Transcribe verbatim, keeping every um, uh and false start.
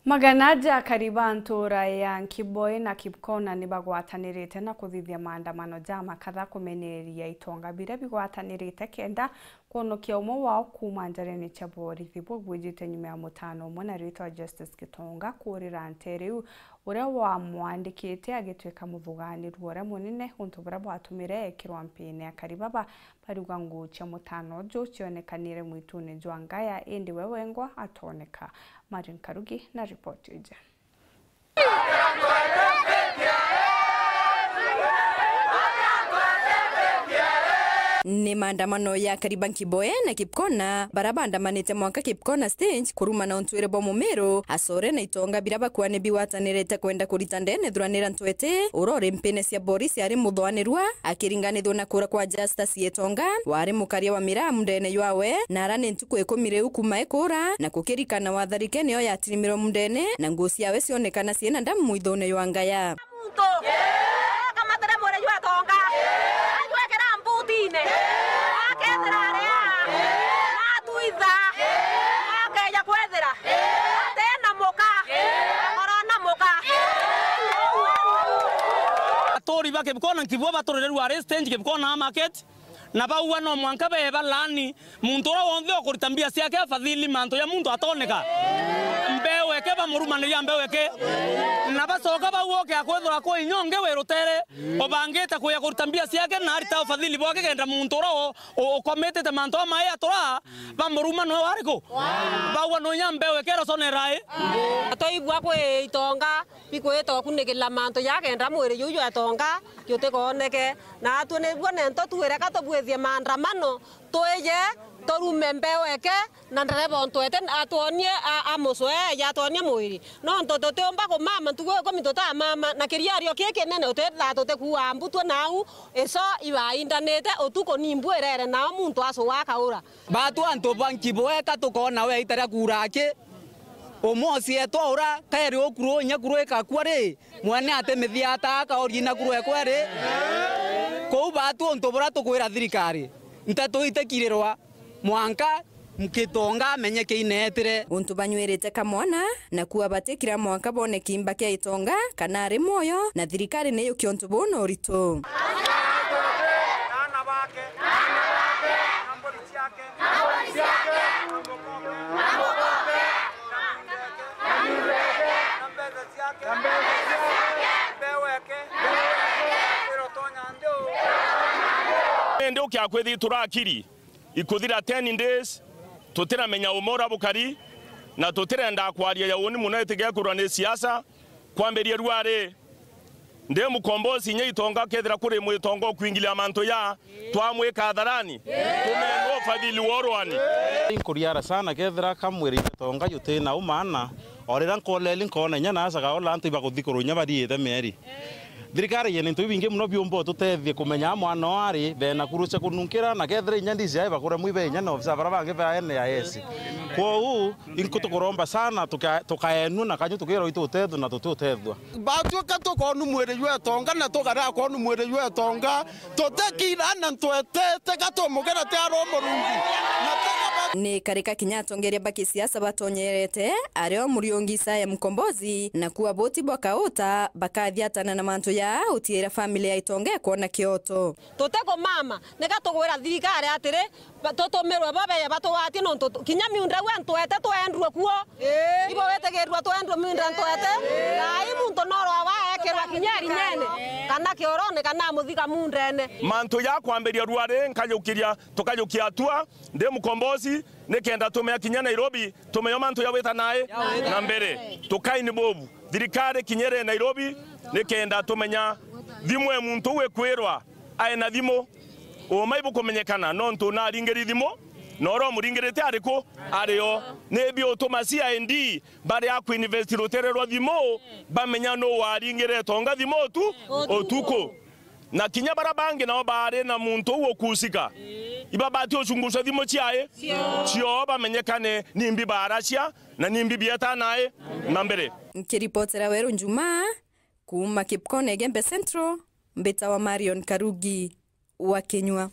Magana ja akari ba ntuura ya Nkiboi na Kipkona ni bagwatanirite na kuthithia maandamano ja makatha kumeneria itonga biria bigwatanirite kenda kwonokia umwe wao kuuma njarene cia borithi bugwijite nyuma ya mutaana umwe na ritwa Justice Gitonga kuurira nteere iu uria wamwandikite agitwika muthugaanirua uria munene, untu buria bwatumire ekirwa mpine. Akari baba bariuga nguu cia mutaana uju cionekanire mwitune jwa Ngaya, indi we wengwa atooneka. Marion Karugi na ripoti iji. Ni maandamano ya akari ba Nkiboi na Kipkona, baria baandamanite mwanka Kipkona stage kuruma na untwire bwa Mumiru, Acore na itonga biria bakuani bigwatanirite kwenda kurita ndene thuranira ntwete uria uri mpine cia borisi ari muthugaanirua, akiringanithua na kuura kwa Justus Gitonga, wari mukaria wa miramu ndene ywawe, na ara ni ntuku ikumi riu kuuma ikuura, na kukirikana watharike niyo yatirimirwe mundene, na nguu ciawe cionekana ciina ndamu mwithune jwa Ngaya. Muntu akamatere mwiri jwa Gitonga, ajwekera mbutine, akethira ari aa, na atwitha, akeja kwethira ati na muka, akoro na muka. Aturi ba Kipkona Nkiboi baturire rua ari stage Kipkona market, na bauga no mwanka bee balaani muntu uria wonthe ukurita mbia ciake afadhili mantu ja muntu atoneka. Mbeu eke bamurumaniria mbeu eke. Na bacoka bauga uke akwithirwa kwi inya ungi wi rutere, ubangite kuja kurita mbia ciake na arita ufadhili bwake kenda muntu uria u-, u-, ukomitite mantu amai atura, bamuruma nwe wariku? Bauga no inya mbeu eke iracona irai. Twaigua kwi itonga bikwita ukunikirira mantu ja kenda mwiri juu jwa Gitonga jutikooneke. Na atwi nibwo nento twire ka tubwithie maandamano, twije turume mbeu eke, na ndereba ontwete atwonie a-, amucwee, eje atwonie mwiri. Nontu tutiumba kumama ntuku ikumi tutamama, na kiriario kii kinene utithaa tutikuaa mbutwe nau, ico ibaindanite utuku ni mbu irere nao muntu acua akaura. Batu antu ba Nkiboi ka tukoona we ita ria kuura aki, umwe ucietwa ura kairi ukuru inya kuru ikakua ri, mwene ati mithia ata akaoria ina kuru ekwe ri? Kuu batu untu buria tukwira thirikari, nteto itikirirwa mwanka Gitonga amenye kiinetire. Untu banywirite kamwana, na kuua batikira mwanka boone kiimba kia Gitonga kana ari mwoyo, na thirikari ni yukie untu buu na uritu. Indi ukia kwithira turakiri ikuthira ten days, tutiramenya uuma uria bukari, na tutirenda kwaria ya uni mono itigekurwa ni siasa. Kwambiria ruari, ndi mukombosi inya Gitonga, kethira kuri mwitonga ukwingilia mantu ya, twamwika atharani, tumenwe ufadhili wa urwani. Nkuriara sana kethira kamwiri Gitonga jutina umaana, o riria nkoleli nkoona inya naacaga ola antu ibakuthikurwa inya bariite mieri. Thirikari yina into bibingi mono biumba ututethie kumenya mwana oo ari, bena kuru cia kununkira, na kethira inya ndiji ai bakure mwibe inya na ofisa bara bangi ba N I S. Kwou, inkutukuromba sana tuka-, tukaenua na kanyu tukirwa itu utethua na tuti utethua. Batwika tukonu mwiri jwa Gitonga na tukaria konu mwiri jwa Gitonga, tutikira na ntwete, tika tumukira ti aro Murungi. Na tika ba- Ni karika kinya atongeria ba kisiasa batonyerete, ario Muriungi Isaya Mkombozi, na kuwa boti bwa Kauta, bakathiatana na mantu ya utiira family ya Gitonga kwona kioto. Tutikumama, nika tugwira thirikari atiri, ba-, tutumirwe bo beya batugwatie nontu tu-, kinya miunda iu antwete twendrue kuo. Ii. Ibo witigirua twendrue miunda ntwete. Ii. Thaa ii muntu no rwawa ekirwa kinya irinyene, kana kiorone, kana amuthiga mundene. Mantu ja kwambiria ruari nkajukiria, tukajukia atua, ndi mukombosi, nikenda tumenya kinya Nairobi, tumenya mantu jawita nai na mbere. Tukaini bobu, thirikari kinyere Nairobi, nikenda tumenya thimu e muntu uwe kwirwa ae na thimu. Uma ibukumenyekana, nontu naringiri thimu, na uria umuringirite ari ku? Ari o. Ni biutuma C I D baria kuinvest rutere rwa thimu, bamenya nu waringire Gitonga thimu utu-, utuku. Na kinya bara bangi nao baari na muntu uu ukuusika, ibabati ucungucwa thimu ciae? Cioo. Cioo, bamenyekane nimbi baaracia na nimbi bieta nai na mbere. Nkiripotera Weru Njumaa, kuuma Kipkone Igembe Central, mbitawa Marion Karugi wa Kinyua.